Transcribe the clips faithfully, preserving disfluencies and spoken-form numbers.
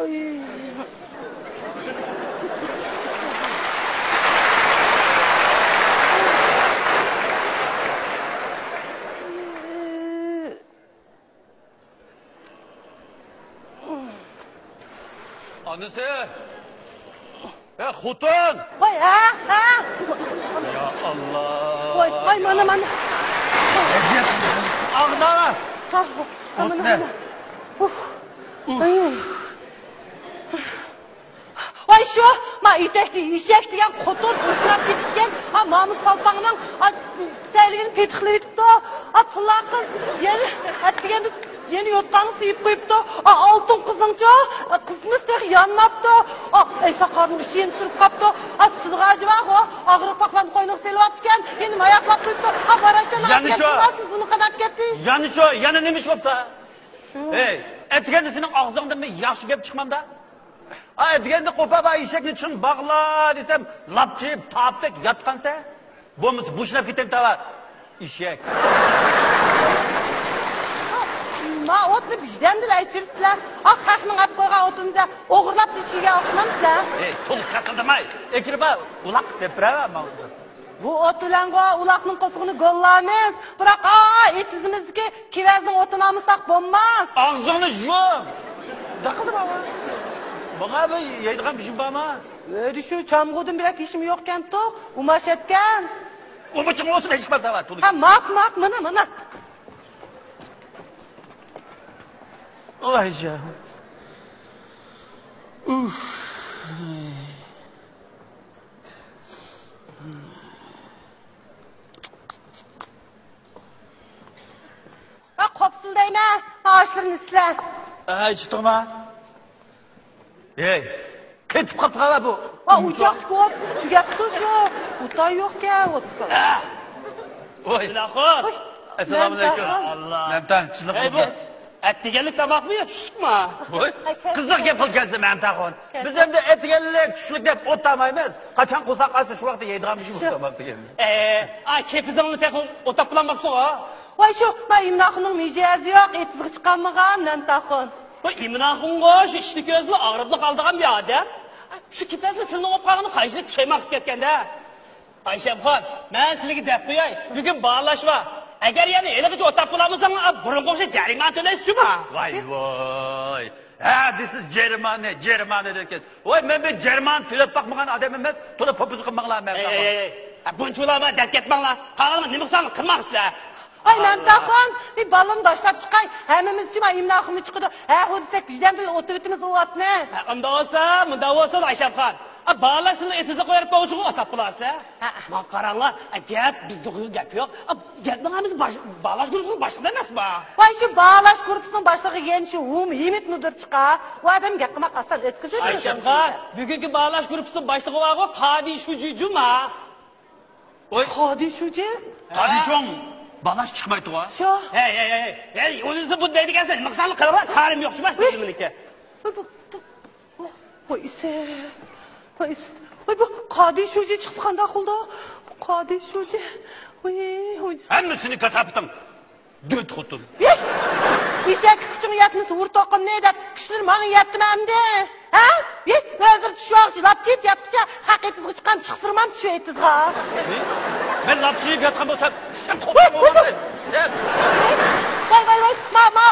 ئانىسى! ئە، خوتۇن! ۋاي، ھە، ھە! يا ئاللا! ۋاي، ۋاي، مانا، مانا! ئەجەب! ئاغدا! ھا، ھا، مانا، مانا! ئۇف! ئۇف! ئاي. ۋاي شۇ، ما ئېتەكتە ئېشەك دېگەن خوتۇن ئۇسراپ كېتىپتىكەن. ھا، مامۇس قالپاقنىڭ، ھا، سەيلىگىنى پېتىقلىۋېتىپتۇ. ھا، تىللاققىز يەنە ئەتىگەندە يەنە يوتقاننى سىيىپ قويۇپتۇ. ھا، ئالتۇن قىزنىڭچۇ، ھا، قىزمىس تېخى يانماپتۇ. ھا، ئەي ساقارنىڭ ئىشى يەنە سۈرۈپ قاپتۇ. ھا، سىلغاجى بارغۇ، ئاغرىق پاقلارنى قوينىغا سېلىۋاپتىكەن. يەنە ماياقلاپ قويۇپتۇ. ھا، بارارچان يەنە شۇ، يەنە شۇ، يەنە نېمە ئىش بوپتۇ؟ شۇ. ئەي، ئەتىگەندە سېنىڭ ئاغزىڭدىن بىر ياخشى گەپ چىقمامدا؟ ئا، دېگەندە قوپاپ، ئا، ئېشەكنى چىڭ باغلا دېسەم، لاپچىيىپ تاپتەك ياتقانسەن. بولمىسا بوشىنىپ كېتەي تاۋا. ئېشەك. ما ئوتنى ۋىجداندىلا ئۆچۈرىسىلەر. ئا، خەقنىڭ ئەپ قويغان ئوتىنى ئوغرىلاپ ئىچىگەن ئوخشىمامسىلەر؟ ئەي، تولا قېقىلدىماي. ئەكىرىپ ئۇلاق دەپ بېرەۋە ماڭا. بۇ ئوت بىلەنغۇ ئۇلاقنىڭ قورسىقىنى گوللايمىز. بىراق، ئا، ئېتىزىمىزدىكى كېۋەزنىڭ ئوتىنى ئالمىساق بولماس. ئاغزىڭنى يۇم! داقىلدىما بار. ماڭا بىر يەيدىغان بىر شۇم بارما؟ ئۆيدە شۇ چامغۇدىن بۆلەك ھېچنېمە يوقكەنتۇ، ئۇماش ئەتكەن. ئۇمىچىڭ بولسۇن، ھېچ بار دەۋە، تۇلۇش. ھە، ماق، ماق، مانا، مانا. ۋاي جان. ئۇف. ۋە قوپسۇن دەيمەن، ئاشلىرىنى سىلەر. ئەي، چىقتىڭما؟ ھەي، قېتىپ قاپتىغان بۇ. ۋە ئوچاقتىكى ئوت تۈگەپتۇ شۇ. ئوتاي يوقكەن، ئوت. ئە! ۋوي. ئەسسالامۇ ئەلەيكۇم. مەمتاخۇن. ئەي، بۇ ئەتىگەنلىك تاماقمۇ يا چۈشلۈكمۇ؟ ۋوي. قىزىق گەپ قىلىپ كەلدى مەمتاخۇن. بىز ئەمدى ئەتىگەنلىك، چۈشلۈك دەپ ئوت تامايمىز. قاچان قورساق ئاچسا، شۇ ۋاقىتتا يەيدىغان بىر شۇ تاماق دېگەن. ئە، ئا، كېپىزىڭنى تېخى ئوتاپ بولالماپسىغۇ؟ ۋاي شۇ، ما ئىمىناخۇننىڭ مىجەزى يوق، ئېتىزغا چىقالمىغان مەمتاخۇن. بۇ ئىمىناخۇنغۇ شۇ ئىشنى كۆزىلا ئاغرىپلا قالىدىغان بىر ئادەم. شۇ كېپەزلا سىلىنىڭ بولۇپ قالغىنىغا قانچىلىك پۇشايمان قىلىپ كەتكەندە. ئايشەمخان، مەن سىلىگە دەپ قوياي، بۈگۈن باھالاش بار. ئەگەر يەنە ھېلىغىچە ئوتاپ بولالمىساڭلار، بۇرۇنقىغا ئوخشاش جەرىمانە تۆلەيسىز جۇما. ۋاي ۋاي. ھە دېسە جەرىمانە، جەرىمانە دەيدىكەن. ۋاي، مەن بىر جەرىمانە تۆلەپ باقمىغان ئادەم ئەمەس، تولا پوپىزا قىلماڭلار مەن. ئەي، ئەي، ئەي، ئەي. ھە، بۇنچىۋالا دەپ كەتمەڭلار. قالغىنىغا نېمە قىلساڭلار قىلماڭ سىلەر. ئاي، مەمتاخۇن، بىر بالىنى باشلاپ چىقاي. ھەممىمىز جۇما ئىملاخۇنمۇ چىقىدۇ. ھە، خۇ دېسەك، ۋىجدان بىلەن ئوتۇۋېتىمىز ئۇ ئاتنى. ھە، ئۇنداق بولسا، مۇنداق بولسۇن، ئايشەمخان. ئا، باھالاش سىلىنى ئېتىزغا قويۇپ بوغچىغا ئوتاپ بولارسىز، ھە؟ ھە. ماڭا قاراڭلار، ئە، گەپ بىزدە گەپ يوق. ئا، گەپنىڭ ھەممىسى باش-، باھالاش گۇرۇپپىسىنىڭ باشلىقى ئەمەسمۇ؟ ۋاي، شۇ باھالاش گۇرۇپپىسىنىڭ باشلىقى يەنە شۇ ھۇم ھىمىت مۇدىر چىقا. ئۇ ئادەم گەپ قىلماق ئاستان ئۆتكۈزۈش. ئايشەمخان، بۈگۈنكى باھالاش گۇرۇپپىسىنىڭ باشلىقى بارغۇ، قادى شۇجى جۇما. ۋوي. قادى شۇجى؟ قادى چوڭ بالاش چىقمايتتىغۇ. شۇ. ھەي، ھەي، ھەي، ھەي، ئۇنىسى بۇ دەيدىكەنسەن، مىسالنى قىلىۋەر، كارىم يوق، شۇ باشتا نېمىلىكى. ۋوي، بۇ، بۇ، ۋوي، ئىسىت. ۋوي، ئىسىت. ۋوي، بۇ قادى شۇجى چىقسا قانداق قىلىدۇ؟ بۇ قادى شۇجى. ۋوي، ۋوي. ھەممىسىنى كاساپىتىڭ. دۆت خوتۇن. ھېي! ئېشەككە كۈچۈڭ يەتمىسە، ئۇر توقۇمنى دەپ، كۈچلىرى ماڭا يەتتىمۇ ئەمدى؟ ھە؟ ھېي! ھازىر چۈش ۋاقتى لاپ چىيىپ ياتقۇچە، خەق ئېتىزغا چىققان چىقسىرىمام چۈش ئېتىزغا. ھېي! مەن لاپ چىيىپ ياتقان بولسام، سەن قوپۇپ بولمايسەن. ۋاي، ۋاي، ۋاي، ما، ما،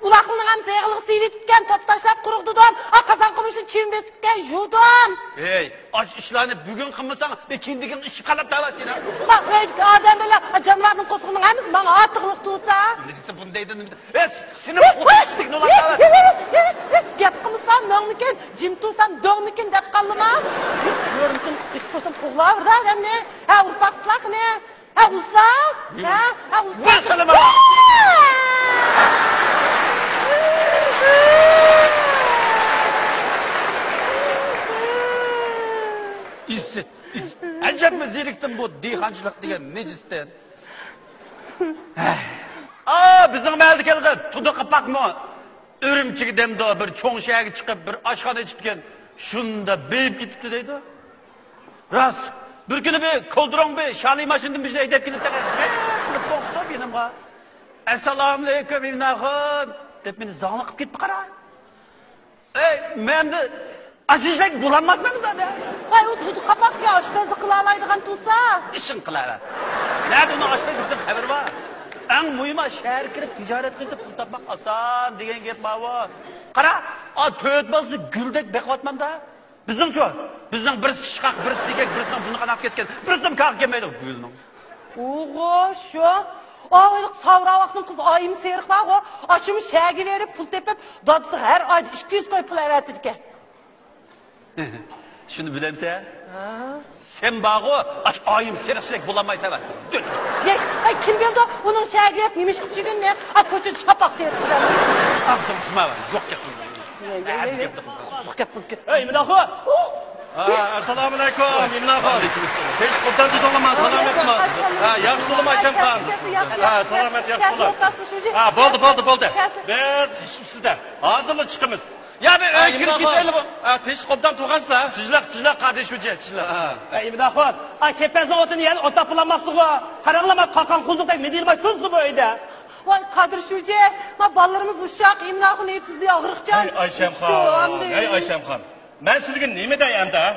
ئۇلاقنىڭ ھەم زېغىلغا سىيلىتىپكەن، توپ تاشلاپ قۇرۇق دېدىم. ئا، قازان قومۇشنى چىۋىن بېسىپكەن، يۇدۇم. ھېي! ئاش ئىشلارنى بۈگۈن قىلمىساڭ، بېكىندىكىڭ ئىششىپ قالاپ دەۋاتىسەن. ما ئۆيدىكى ئادەم بىلەن جانىۋارنىڭ قورسىقىنىڭ ھەممىسى ماڭا ئارتۇقلۇق تۇرسا. نېمە دېسە بۇندايدۇ، نېمە دېسە. ئېي، سېنى قوغداشتىك نولا. گەپ قىلمىسام مۆڭمىكىن، جىم تۇرسام دۆڭمىكىن دەپ قالدىما. كۆرمىسۇن، ئىش قىلسام قوغلاۋېرىدۇ ئادەمنى. ھە، ئۇرپاقسىلار قېنى. ھە، ئۇسا! ھە، ھە، ئۇسا! ۋەسسالام! ئىسسىت، ئىسسىت. ئەجەبمۇ زېرىكتىم بۇ دېھقانچىلىق دېگەن نىجىستىن. ئا، بىزنىڭ مەھەللىدە كەلگەن تۇدۇق قاپاقمۇ ئۈرۈمچىگە دەمدۇ، بىر چوڭ شەھەرگە چىقىپ، بىر ئاشخانا ئېچىپتىكەن، شۇنداق بېيىپ كېتىپتۇ دەيدۇ. راست، بىر كۈنى بىر كولدۇرۇڭ بىر شالى ماشىنىدىن بىزنى ھەيدەپ كېلىپ، قىلىپ توختاپ يېنىمغا، ئەسسالامۇئەلەيكۇم، ئىمىناخۇن، دەپ مېنى زاڭلىقىپ كېتىپ قارا. ئەي، مەن ئەمدى ئاشۇ ئىشلارنى بولالماسمەن زادى. ۋاي، ئۇ تۇتۇق قاپاققا ئاشپەزلىك قىلالايدىغان تۇرسا. ئىشىڭ قىلىۋەر. نەدە ئۇنىڭ ئاشپەزلىك قىلىدىغان خەۋىرى بار؟ ئەڭ مۇھىمى، شەھەرگە كىرىپ تىجارەت قىلىپ پۇل تاپماق ئاسان دېگەن گەپ ماۋۇ. قارا، ئا، تۆت بالىسىنى گۈلدەك بېقىۋاتمامدا. بىزنىڭچۇ؟ بىزنىڭ بىرسى ئىشقاق، بىرسى تېگەك، بىرسىنىڭ بۇرنى قاناپ كەتكەن، بىرسىمۇ كارغا كەلمەيدۇ گۈلنىڭ. ئوغۇ، شۇ. ئا، ھېلىقى ساۋراۋاقنىڭ قىزى ئايىم سېرىق بارغۇ، ئاشۇمۇ شەھەرگە بېرىپ پۇل تېپىپ، دادىسىغا ھەر ئايدا ئىككى يۈز كوي پۇل ئەۋەتىدىكەن. شۇنى بىلەمسەن؟ ھە؟ سەن بارغۇ، ئاش ئايىم سېرىق سېرىق بولالمايسەن. ھەي، ئاي، كىم بىلىدۇ، ئۇنىڭ شەھەرگە بېرىپ نېمە ئىش قىلىپ يۈرگىنىنى، ئا، كوچىدا شاپاق تېرىپ يۈرگەن. ئاغزىڭ ئۇچما، يوق گەپ قىلما. يوق گەپ قىلىپ كەت. ئەي، مىناخو! ئا، ئەسسالامۇئەلەيكۇم، ئىمىناخۇن. تىنچلىقمۇ، سالامەتمۇ؟ ھە، ياخشى بولدۇم، ئايشەمخان. ھە، سالامەت، ياخشى بولدۇم. ھە، بولدى، بولدى، بولدى. بىز ئىش ئۈستىدە. ھازىرلا چىقىمىز. يا، بىر ئۆي كىرىپ كېتەيلى بۇ. ھە، تىنچلىق ئوبدان تۇرغانسىلەر؟ تىنچلىق، تىنچلىق، قادىر شۇجى، تىنچلىق. ئەي، ئىمىناخۇن، ئا، كېپەزنىڭ ئوتىنى يەنە ئوتلاپ بولالماپسىغۇ. قاراڭلار، مانا قاقان قۇلدۇقتەك مىدىرلىماي تۇرسىمۇ ئۆيدە. ۋاي، قادىر شۇجى، ما بالىلىرىمىز ئۇششاق، ئىمىناخۇن ئېتىزى ئاغرىقچان. ھەي، ئايشەمخان، ھەي، ئايشەمخان. مەن سىزگە نېمە دەي ئەمدى، ھە؟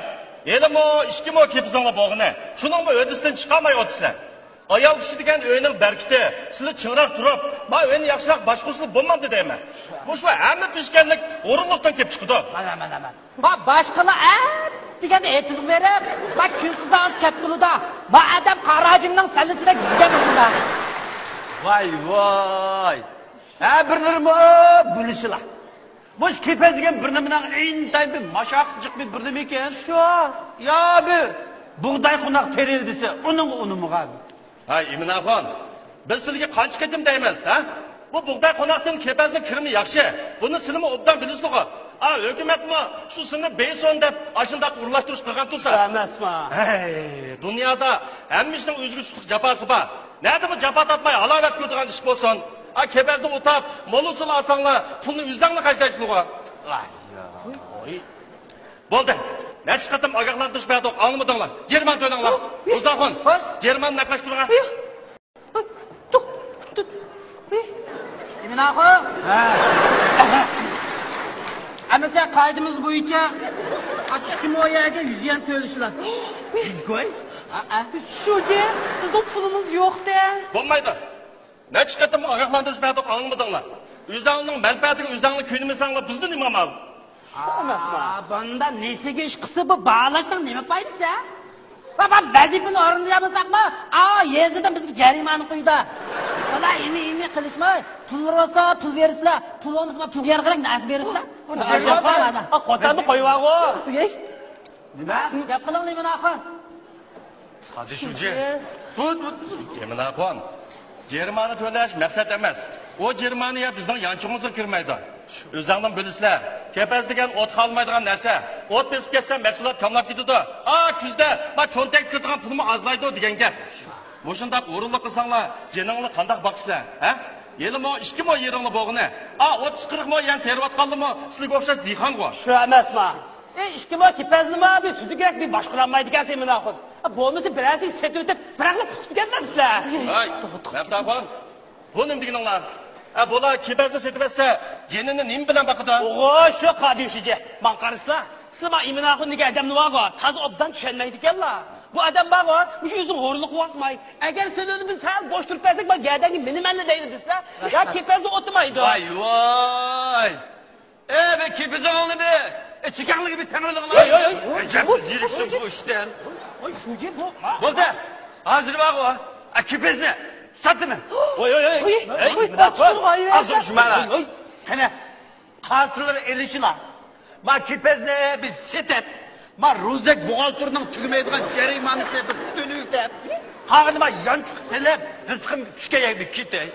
ھېلىمۇ ئىككى مو كېپىزىڭلار بولغىنى. شۇنىڭمۇ ھۆددىسىدىن چىقالماي ئولتۇرسىلەر. ئايال كىشى دېگەن ئۆينىڭ بەرىكىتى، سىلى چىڭراق تۇرۇپ، ما ئۆينى ياخشىراق باشقۇرسىلا بولمامدۇ دەيمەن. مۇشۇ ھەممە پېشكەللىك ھۇرۇنلۇقتىن كېلىپ چىقىدۇ. مانا، مانا، مانا. ما باشقىلار ئەپ دېگەندە ئېتىزغا بېرىپ، ما كۈن قىزارغۇچە كەپ بولىدۇ. ما ئادەم قارا جىمنىڭ سەللىسىدەك بىزگە بولىدۇ. ۋاي، ۋاي. ھە، بىرلىرىمۇ بىلىشىلا. مۇشۇ كېپەز دېگەن بىر نېمىنىڭ ئىنتايىن بىر ماشاققا جىق بىر، بىر نېمە ئىكەن. شۇ. يا بىر بۇغداي قوناق تېرىلدى دېسە، ئۇنىڭغا ئۇنىمىغان. ھەي، ئىمىناخۇن، بىز سىلىگە قانچە قېتىم دەيمىز، ھە؟ بۇ بۇغداي قوناقتىن كېپەزنىڭ كىرىمى ياخشى. بۇنى سىلىمۇ ئوبدان بىلىسىلىغۇ. ئا، ھۆكۈمەتمۇ شۇ سىلىنى بېيسون دەپ ئاشۇنداق ئورۇنلاشتۇرۇش قىلغان تۇرسا. ئەمەسما. ھەي، دۇنيادا ھەممە ئىشنىڭ ئۆزىگە تۇتلۇق جاپاسى بار. نەدىمۇ جاپا تارتماي ھالاۋەت كۆرىدىغان ئىش بولسۇن. ئا، كېپەزنى ئۇتاپ، مول ئۇسۇل ئالساڭلار، پۇلنى ئۆزۈڭلار خەجلەيسىلىغۇ. بولدى. نەچچە قېتىم ئاگاھلاندۇرۇش بەردۇق، ئاڭلىمىدىڭلار. جەرىمانە تۆلەڭلار. ئۇزاخۇن، جەرىمانە نەقەش تۇرغان. ئىمىناخۇن. ھە. ئەمىسە قائىدىمىز بويىچە ئىككى مو يەرگە يۈز يۈەن تۆلىشىلا. يۈز كوي؟ شۇجى، بىزنىڭ پۇلىمىز يوق-دە. بولمايدۇ. نەچچە قېتىم ئاگاھلاندۇرۇش بەردۇق، ئاڭلىمىدىڭلار. ئۆزۈڭلارنىڭ مەنپەئەتىگە ئۆزۈڭلار كۆيۈنمىسەڭلار، بىزدىن نېمە ئامال؟ شۇ ئەمەسما. بۇنداق نېسىگە ئىش قىلسا، بۇ باھالاشنىڭ نېمە پايدىسى، ھە؟ بابا، ۋەزىپىنى ئورۇندىيالمىساقمۇ، ئا، يېزىدىن بىزگە جەرىمانە قويىدۇ. بۇلار ئىنى-ئىنى قىلىشماي، پۇل بولسا پۇل بېرىسىلەر، پۇل بولمىسا پۇلغا يارىغاندەك نەرسە بېرىسىلەر. قوتاننى قويۇۋالغۇ. نېمە؟ گەپ قىلىڭ، ئىمىناخۇن. قادىر شۇجى. ئىمىناخۇن، جەرىمانە تۆلەش مەقسەت ئەمەس. ئۇ جەرىمانە يا بىزنىڭ يانچۇقىمىزغا كىرمەيدۇ. ئۆزۈڭلار بىلىسىلەر، كېپەز دېگەن ئوت خالىمايدىغان نەرسە. ئوت بېسىپ كەتسە، مەھسۇلات كاملاپ كېتىدۇ. ئا، كۈزدە ما چۆنتەككە كىرىدىغان پۇلمۇ ئازلايدۇ دېگەن گەپ. مۇشۇنداق ھۇرۇنلۇق قىلساڭلار، جېنىڭلارنى قانداق باقىسىلەر، ھە؟ ھېلىمۇ ئىككى مو يېرىڭلار بولغىنى. ئا، ئوتتۇز قىرىق مو يەرنى تېرىۋاتقانلىرىمۇ سىلىگە ئوخشاش دېھقانغۇ. شۇ ئەمەسما. ئەي، ئىككى مو كېپەزنىمۇ بىر تۈزۈكرەك بىر باشقۇرالمايدىكەنسىز، ئىمىناخۇن. بولمىسا بىرەرسىگە سېتىۋېتىپ، بىراقلا قۇتۇپ كەتمەمسىلەر؟ ھەي، مەپتاخۇن، بۇ نېمە دېگىنىڭلار؟ ھە، بۇلار كېپەزنى سېتىۋەتسە، جېنىنى نېمە بىلەن باقىدۇ؟ ئوغۇ، شۇ قادىر شۇجى. ماڭا قارىسىلا، سىلەر ما ئىمىناخۇن دېگەن ئادەمنى بارغۇ، تازا ئوبدان چۈشەنمەيدىكەنلا. بۇ ئادەم بارغۇ، مۇشۇ ئۆزىنى ھۇرۇنلۇققا ۋاقماي. ئەگەر سىلەرنى بىز سەل بوش تۇرۇپ بەرسەك، ما گەدەنگە مىنىمەنلا دەيدۇ دېسىلە، يا كېپەزنى ئوتىمايدۇ. ۋاي، ۋاي. ئەي، بىر كېپىزىڭلىنى بىر ئىچىكەڭلىگە بىر تەڭلىدىڭلار. ۋاي، ۋاي، ۋاي. ئەجەب، بۇ يېرىشتىم بۇ ئىشتىن. ۋاي، شۇجى، بۇ، ما، بولدى. ھازىر بارغۇ، ئا، كېپىزنى ساتىمەن. ۋاي، ۋاي، ۋاي. ئەي، ئاچچىقىنى ئاچ. ئازدۇر شۇمالا. ۋاي، ۋاي. قېنى، قايسىلىرى ئېلىشىلا. ما كېپىزنى بىر سېتىپ، ما رۇزەك بوغالتىرنىڭ تۈگىمەيدىغان جەرىمانىسىنى بىر تۆلىۋېتىپ، قالغىنى ما يانچۇققا سېلىپ، رىزقىم چۈشكەن يەرگە كېتەي.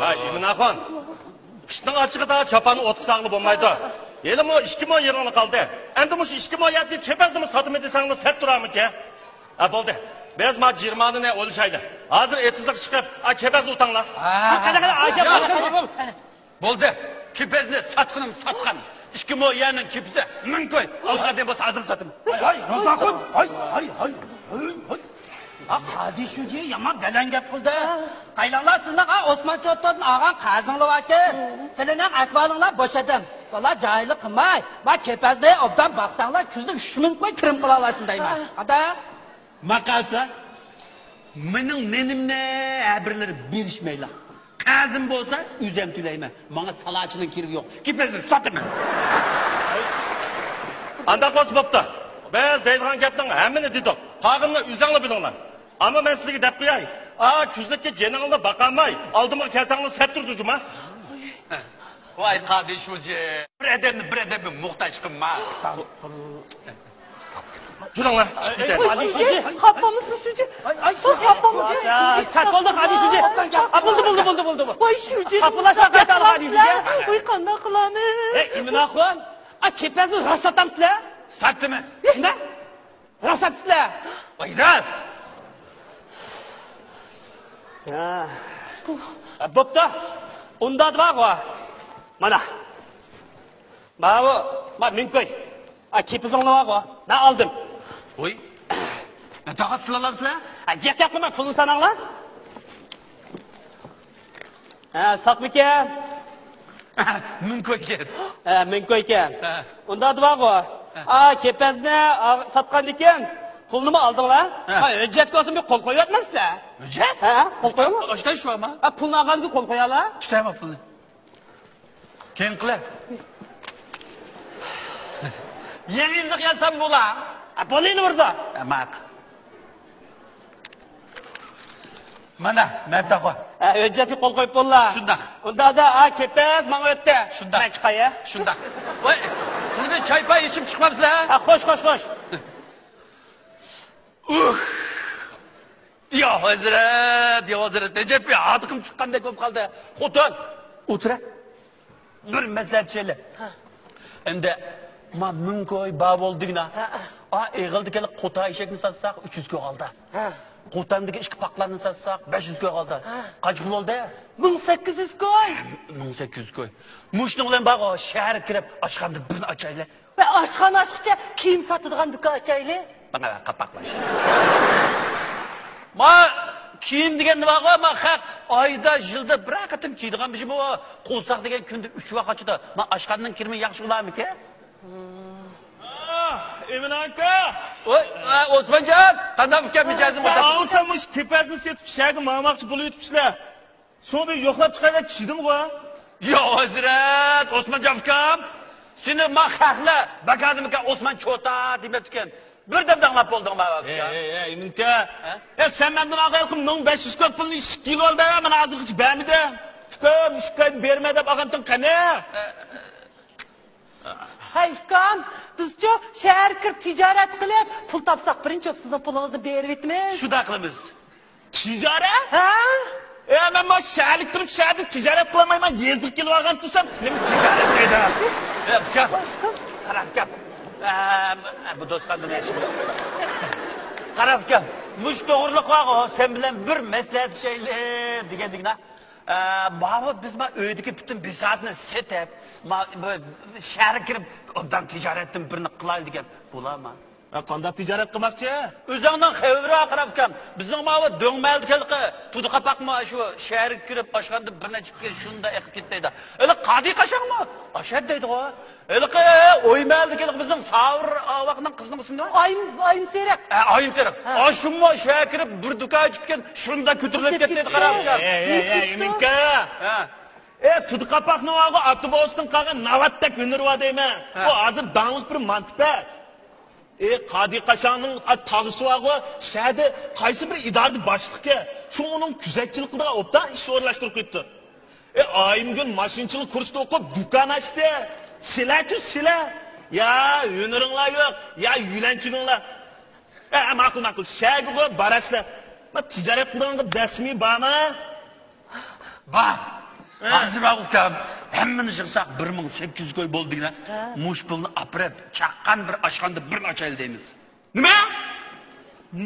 ھە، ئىمىناخۇن. ئىتنىڭ ئاچچىقىدا چاپاننى ئوتقا سالغىلى بولمايدۇ. ھېلىمۇ ئىككى مو يېرىڭلا قالدى. ئەمدى مۇشۇ ئىككى مو يەردىكى كېپەزنىمۇ ساتىمەن دېسەڭلار سەت تۇرارمىكىن؟ ھە، بولدى. بىز ما جېرىمانىنى ئويلىشايلى. ھازىر ئېتىزلىققا چىقىپ، ئا، كېپەزنى ئۇتاڭلار. قېنى، قېنى، ئاشۇ. بولدى. كېپەزنى ساتقىنىم ساتقان. ئىككى مو يەرنىڭ كېپىزى مىڭ كوي. ئالغان بولسا ھازىر ساتىمەن. ھاي، ھاي، رازاخۇن. ھاي، ھاي، ھاي. ھاي، ھاي. ھا، قادىر شۇجى يامان بەلەن گەپ قىلدى. قايلاڭلار سىزنىڭ، ھا، ئوسمان چوتتىن ئالغان قەرزىڭلار باركەن. سىلەرنىڭ ئەھۋالىڭلار بوش ئادەم. بالا جاھىللىق قىلماي، ما كېپەزنى ئوبدان باقساڭلار، كۈزدە ئۈچ مىڭ كوي كىرىم قىلالايسىز دەيمەن. ئادا. ماقالسا، مېنىڭ نېنىمنى ھە بىرلىرى بېرىشمەيلا. قەرزىم بولسا، ئۆزۈم تۆلەيمەن. ماڭا سالاچىنىڭ كېرىكى يوق. كېپەزنى ساتىمەن. ئانداق بولسا بوپتۇ. بىز دەيدىغان گەپنىڭ ھەممىنى دېدۇق. قالغىنىنى ئۆزۈڭلار بىلىڭلار. ئەمما مەن سىلەرگە دەپ قوياي. ئا، كۈزلۈككە جېنىڭلارنى باقالماي، ئالدىمغا كەلسەڭلار سەت تۇرىدۇ جۇما. ۋاي قادى شۇجى. بىر ئادەمنى بىر ئادەمگە موھتاج قىلما. جۈرۈڭلار، چىقىپ كېتەيلى. قادى شۇجى. خاپا بولمىسۇن شۇجى. ئاي، ئاي، شۇجى. خاپا بولمىسۇن. يا، سەت بولدى قادى شۇجى. ئا، بولدى، بولدى، بولدى، بولدى. ۋاي شۇجى. خاپىلاشما قايتا قادى شۇجى. ۋاي قانداق قىلامىز؟ ئەي ئىمىنئاخۇن، ئا كېپەزنى راست ساتامسىلەر؟ ساتىمەن. نېمە؟ راست ساتىسىلەر؟ ۋاي راست. ھە. ھە، بوپتۇ. ئۇنداق بارغۇ. مانا. ماۋۇ، ما مىڭ كوي. ئا كېپىزىڭلار بارغۇ. مەن ئالدىم. ۋوي. نە تاقەت سىلەرلەمسىلەر؟ ھە، جىق گەپ قىلماي پۇلنى ساناڭلار. ھە، ساقمىكەن؟ مىڭ كويكەن. ھە، مىڭ كويكەن. ھە. ئۇنداق بارغۇ. ھە. ئا كېپەزنى، ئا، ساتقاندىكىن پۇلنىمۇ ئالدىڭلار. ھە. ھە، ھۆججەتكە بولسا بىر قول قويۇۋەتمەمسىلەر؟ ھۆججەت؟ ھە، قول قويۇڭلار. ئاشۇنداق ئىش بارمۇ؟ ھە، پۇلنى ئالغاندىن كېيىن قول قويالا. تۇتايمەن پۇلنى. كەينى قىلە. يېڭى يىللىق ياسام بولا. ھە، بولىلى بۇردا. ھە، ماق. مانا، مەمتىخۇ. ھە، ھۆججەتكە قول قويۇپ بوللا. شۇنداق. ئۇنداقتا، ئا، كېپەز ماڭا ئۆتتى. شۇنداق. مەن چىقاي، ھە؟ شۇنداق. ۋاي، سىلى بىر چاي پاي ئىچىپ چىقمامسىلەر؟ ھە، خوش، خوش، خوش. ئۇھ. يا ھەزرەت، يا ھەزرەت، ئەجەب بىر ھاردۇقۇم چىققاندەك بولۇپ قالدى. خوتۇن، ئولتۇرە. بىر مەسلىھەتلىشەيلى. ھە. ئەمدى ما مىڭ كوي بار بولدىغىنا. ھە. ئا، ئېغىلدىكى قوتا ئېشەكنى ساتساق، ئۈچ يۈز كوي قالدى. ھە. قوتاندىكى ئىككى پاقلارنى ساتساق، بەش يۈز كوي قالدى. ھە. قانچە پۇل بولدى؟ مىڭ سەككىز يۈز كوي. مىڭ سەككىز يۈز كوي. مۇشۇنىڭ بىلەن بارغۇ، شەھەرگە كىرىپ، ئاشخانىدا بىرنى ئاچايلى. ۋە ئاشخانا ئاچقۇچە كىيىم ساتىدىغان دۇكان ئاچايلى. مانا، قاپاقلاش. ما كىيىم دېگەن نېمە بارغۇ؟ ما خەق ئايدا، يىلدا بىرەر قېتىم كىيىدىغان بىر شەيمۇ؟ قورساق دېگەن كۈندە ئۈچ ۋاق ئاچىدۇ. ما ئاشخانىنىڭ كىرىمى ياخشى بولارمىكىن؟ ئا، ئىمىن ئاكا! ۋوي، ئا، ئوسمانجان، قانداق ئىكەن مىجەزىڭ؟ ئاڭلىسام، مۇشۇ كېپەزنى سېتىپ، شەھەرگە ماڭماقچى بولۇۋېتىپسىلەر. شۇڭا بىر يوقلاپ چىقاي دەپ چىدىمغۇ. يا ھەزرەت، ئوسمانجان ئۇكام، سېنى ما خەقلەر بەكادىمىكەن ئوسمان چوتا دېمەپتىكەن. بىردەم داڭلاپ بولدۇڭ ما ئۇكام. ئەي، ئەي، ئەي، ئىمىنكا. ھە؟ ئەي، سەن مەندىن ئالغان مىڭ بەش يۈز كوي پۇلنى ئىككى يىل بولدى، مانا ھازىرغىچە بەرمىدىڭ. ئۇكام، ئىككى ئايدىن بېرىمەن دەپ ئالغانتىڭ قېنى؟ ھەي ئۇكام، بىزچۇ شەھەرگە كىرىپ تىجارەت قىلىپ، پۇل تاپساق بىرىنچى بولۇپ سىزنىڭ پۇلىڭىزنى بېرىۋېتىمىز. شۇنداق قىلىمىز. تىجارەت؟ ھە؟ ئە، مەن ما شەھەرلىك تۇرۇپ شەھەردە تىجارەت قىلالمايمەن، يېزىغا كېلىۋالغان تۇرسام، نېمە تىجارەت دەيدۇ؟ ئە، ئۇكام، قارا ئۇكام. ئە، بۇ دوستقاندىن ياخشى. قارا ئۇكام، مۇشۇ توغرىلىق بارغۇ، سەن بىلەن بىر مەسلىھەتلىشەيلى دېگەندىكىنا. ئە، بابۇ، بىز ما ئۆيدىكى پۈتۈن بىساتنى سېتىپ، ما بۇ شەھەرگە كىرىپ، ئوبدان تىجارەتتىن بىرنى قىلايلى دېگەن. بولامۇ؟ ھە، قانداق تىجارەت قىلماقچى؟ ئۆزۈڭنىڭ خەۋىرى بار، قارا ئۇكام. بىزنىڭ ماۋۇ دۆڭمەھەللىدىكى تۇدۇق قاپاقمۇ شۇ شەھەرگە كىرىپ، ئاشخانىدا بىر نەچچە كۈن شۇنداق ئېقىپ كېتەيدۇ. ھېلىقى قادى قاشاڭمۇ ئاشۇ يەردە دەيدىغۇ. ھېلىقى ئويمەھەللىدىكى بىزنىڭ ساۋۇر ئاۋاقنىڭ قىزىنىڭ ئىسمى نېمە؟ ئايىم، ئايىم سېرىق. ھە، ئايىم سېرىق. ھە. ئاشۇممۇ شۇ يەرگە كىرىپ بىر دۇكان ئېچىپكەن، شۇندا كۆتۈرۈلۈپ كېتەيدۇ، قارا ئۇكام. ئەي، ئەي، ئەي، ئىمىنكا. ھە. ئە، تۇدۇق قاپاقنىڭ ئاغۇ ئاتا بوۋىسىدىن قالغان ناۋاتتەك ھۈنىرى بار دەيمەن. ھە. ئۇ ھازىر داڭلىق بىر مانتىپەت. ئى، قادى قاشاڭنىڭ، ئا، تاغىسى بارغۇ، شەھەردە قايسى بىر ئىدارىدە باشلىقكەن. شۇ ئۇنىڭ كۆزەتچىلىك قىلىدىغان ئوبدان ئىش ئورۇنلاشتۇرۇپ قويۇپتۇ. ئى، ئايىمگۈل ماشىنىچىلىق كۇرستا ئوقۇپ، دۇكان ئاچتى. سىلەرچۇ، سىلەر؟ يا ھۈنىرىڭلار يوق، يا يۆلەنچۈگۈڭلار. ئە، ماقۇل، ماقۇل. شەھەرگىغۇ باراسىلەر. ما تىجارەت قىلىدىغانغا دەسمى بارمۇ؟ بار. ھە. ھازىر ئۇكام، ھەممىنى يىغساق بىر مىڭ سەككىز يۈز كوي بولدىغىنا. ھە. مۇشۇ پۇلنى ئاپىرىپ، چاققان بىر ئاشخانىدا بىرنى ئاچايلى دەيمىز. نېمە؟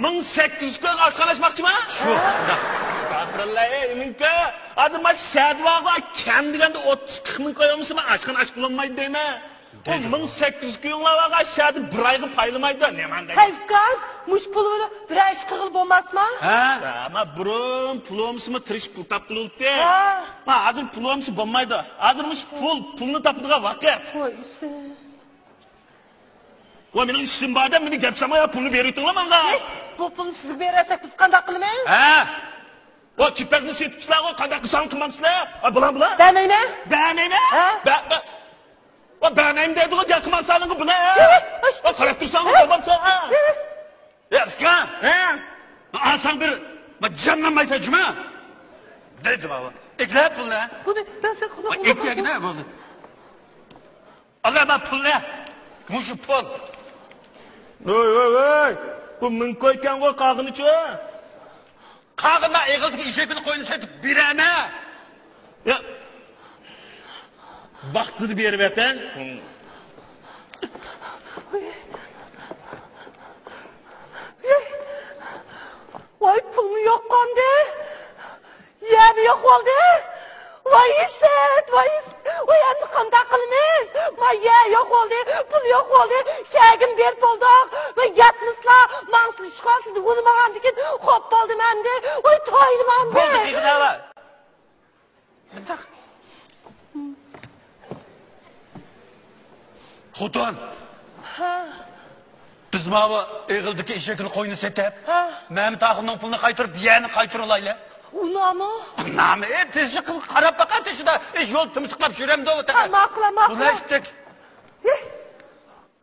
مىڭ سەككىز يۈز كويغا ئاشخانا ئاچماقچىما؟ شۇ، شۇنداق. ئەستەغپۇرۇللا، ئەي ئىمىنكا. ھازىر ما شەھەردە بارغۇ، كەم دېگەندە ئوتتۇز قىرىق مىڭ كوي بولمىسا، ما ئاشخانا ئاچقىلى بولمايدۇ دەيمەن. ئۇ مىڭ سەككىز يۈز كويۇڭلار بارغان شەھەردە بىر ئايغا پايلىمايدۇ، نېمانداق؟ ھەي ئۇكام، مۇشۇ پۇل بىلەن بىرەر ئىش قىلغىلى بولماسما؟ ھە؟ ئەمما بۇرۇن پۇل بولمىسىمۇ تىرىشىپ پۇل تاپقىلى بولاتتى. ھە. ما ھازىر پۇل بولمىسا بولمايدۇ. ھازىر مۇشۇ پۇل، پۇلنى تاپىدىغان ۋاقىت. ۋاي ئىسىت. ۋاي مېنىڭ ئىشىم بار دەپ مېنى گەپ سالماي پۇلنى بېرىۋېتىڭلار ماڭا. ئەي، بۇ پۇلنى سىزگە بېرەتسەك بىز قانداق قىلىمىز؟ ھە؟ ۋاي كېپەزنى سېتىپسىلەرغۇ، قانداق قىلساڭ قىلمامسىلەر؟ ۋاي بۇلار، بۇلار. بەرمەيمەن. بەرمەيمەن؟ ھە؟ بە-، بە-، ۋاي بەرمەيمەن دەيدىغۇ، ياقمامسەن بۇلار. ۋاي قاراپ تۇرساڭغۇ بولمامسەن، ھە؟ يا ئۇكا، ھە؟ ئالساڭ بىر، ما جانلانمايسەن جۇما. دەيدۇ بابا. ئەكلە پۇلنى. بۇنى مەن سەن قۇلىقىڭغا ئەكلەگىنە بۇنى. ئالا ما پۇلنى. مۇشۇ پۇل. ۋوي، ۋوي، ۋوي. بۇ مىڭ كويكەنغۇ قالغىنىچۇ؟ قالغىنىنى ئېغىلدىكى ئېشەكنى قوينى سېتىپ بېرەمە. يا. ۋاقتىدا بېرىۋەتەن. ۋاي پۇلمۇ يوق قالدى. يەمۇ يوق بولدى. ۋاي ئىسىت، ۋاي ئىسىت، ۋاي ئەمدى قانداق قىلىمىز؟ ۋاي يە يوق بولدى، پۇل يوق بولدى، شەھەرگىمۇ بېرىپ بولدۇق. ۋاي ياتمىسىلا، ماڭسىلا ئىشقا سىزنى ئۇنىمىغاندىكىن خوپ بولدۇم ئەمدى. ۋاي تويدۇم ئەمدى. بولدى، ئېغىناۋا. خوتۇن! ھە. بىز ماۋۇ ئېغىلدىكى ئېشەكنى قوينى سېتىپ، ھە، مەمەت ئاخۇننىڭ پۇلىنى قايتۇرۇپ، يەنى قايتۇرۇلايلى. ئۇنامۇ؟ ئۇنامۇ؟ ئى، تېشى قىز قاراپ باقا تېشىدا. ئىش يول تىمسىقلاپ يۈرەمدۇ تېخى. ھە، ماقۇل، ماقۇل. بۇنى ئىشتىك.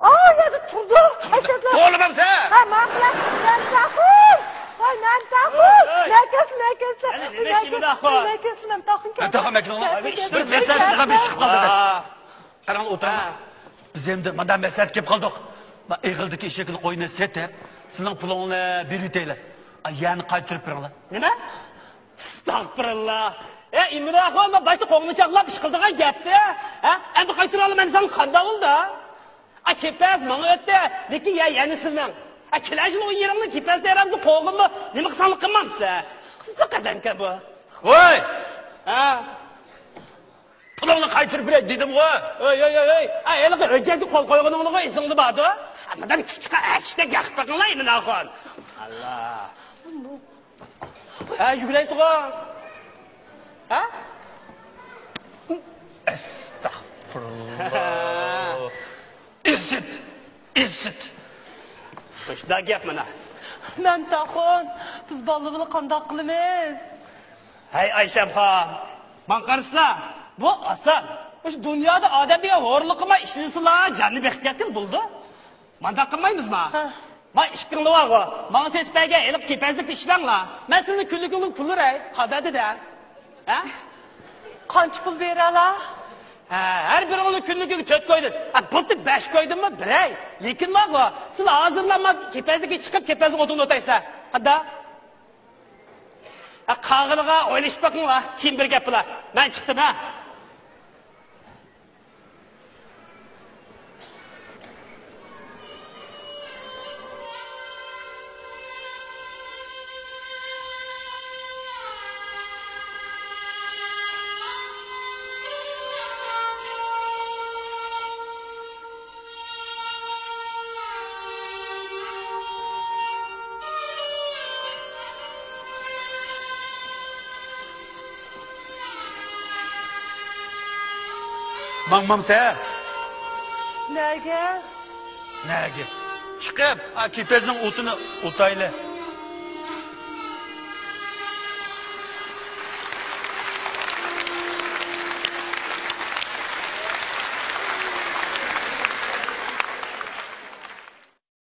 ئاي، يەردە تۇردۇق. ئەشەدلا. توغرىمامسەن؟ ھە، ماقۇل. مەمەت ئاخۇن. ۋاي، مەمەت ئاخۇن. ئۆي، ئۆي. مەكەس، مەكەس. ئەنە نېمە ئىش مەمەت ئاخۇن؟ مەكەس، مەمەت ئاخۇن. مەمەت ئاخۇن، مەكەس. بىر مەسىلە چىقىپ ئىش چىقىپ قالدى. قاراڭ، ئولتۇرۇڭلار. بىز ئەمدى مۇنداق مەسلىھەتكە كېلىپ قالدۇق. ما ئېغىلدىكى ئېشەكنى قوينى سېتىپ، سىلىنىڭ پۇلۇڭلارنى بېرىۋېتەيلى. ئا، يەنى قايتۇرۇپ بېرىڭلار. نېمە؟ ئەستەغپۇرۇللا. ئە، ئىمرانخان، ما باشتا قوڭنى چاغلاپ ئىش قىلىدىغان گەپتى. ھە؟ ئەمدى قايتۇرالمايمەن دېسەڭ قانداق بولدى؟ ئا، كېپەز ماڭا ئۆتتى. لېكىن يا، يەنە سىزنىڭ. ئا، كېلەر يىل ئۇ يېرىڭنى كېپەز تېرەمدە قوغۇنما. نېمە قىلساڭلار قىلمامسىلەر؟ قىزىق ئادەمكەن بۇ. ۋاي! ھە. پۇلۇڭنى قايتۇرۇپ بېرەي دېدىمغۇ. ئۆي، ئۆي، ئۆي، ئۆي. ئا، ھېلىقى ھۆججەتكە قول قويغىنىڭلىغۇ ئېسىڭدە باردۇ. ئا، مۇنداق كىچىك ئەكىشتەك ياقىپ بېقىڭلار، ئىمىن ئاخۇن. ئاللا. ھە، يۈگۈرەيسىغۇ. ھە؟ ئەستەغپۇرۇللا. ئىسىت! ئىسىت! مۇشۇنداق گەپ مانا. مەمتاخۇن، بىز بالىلار بىلەن قانداق قىلىمىز؟ ھەي ئايشەمخان، ماڭا قارىسىلا، بۇ ئاسان. مۇشۇ دۇنيادا ئادەم دېگەن ھورلۇق قىلماي ئىشلىسىلا، جاننى بېقىپ كەتكىلى بولىدۇ. مانداق قىلمايمىزما؟ ھە. ما ئىككىڭلار بارغۇ، ماڭا سېتىپ بەرگەن ھېلىقى كېپەزلىكنى ئىشلەڭلار. مەن سىزنىڭ كۈنلۈكىڭلارنى پۇللىراي، قادادىدە. ھە؟ قانچە پۇل بېرەلا؟ ھە، ھەر بىرىڭلار كۈنلۈكىگە تۆت كويدىن، ھە، بولدى بەش كويدىنمۇ بېرەي. لېكىن ماغۇ، سىلەر ھازىرلا ما كېپەزلىككە چىقىپ، كېپەزنىڭ ئوتۇنىنى ئوتايسىلەر. قانداق؟ ھە، قالغىنىغا ئويلىشىپ بېقىڭلار، كېيىن بىر گەپ بولا. مەن چىقتىم، ھە. ماڭمامسەن؟ نەگە؟ نەگە؟ چىقىپ، ئا، كېپەزنىڭ ئوتىنى ئوتايلى.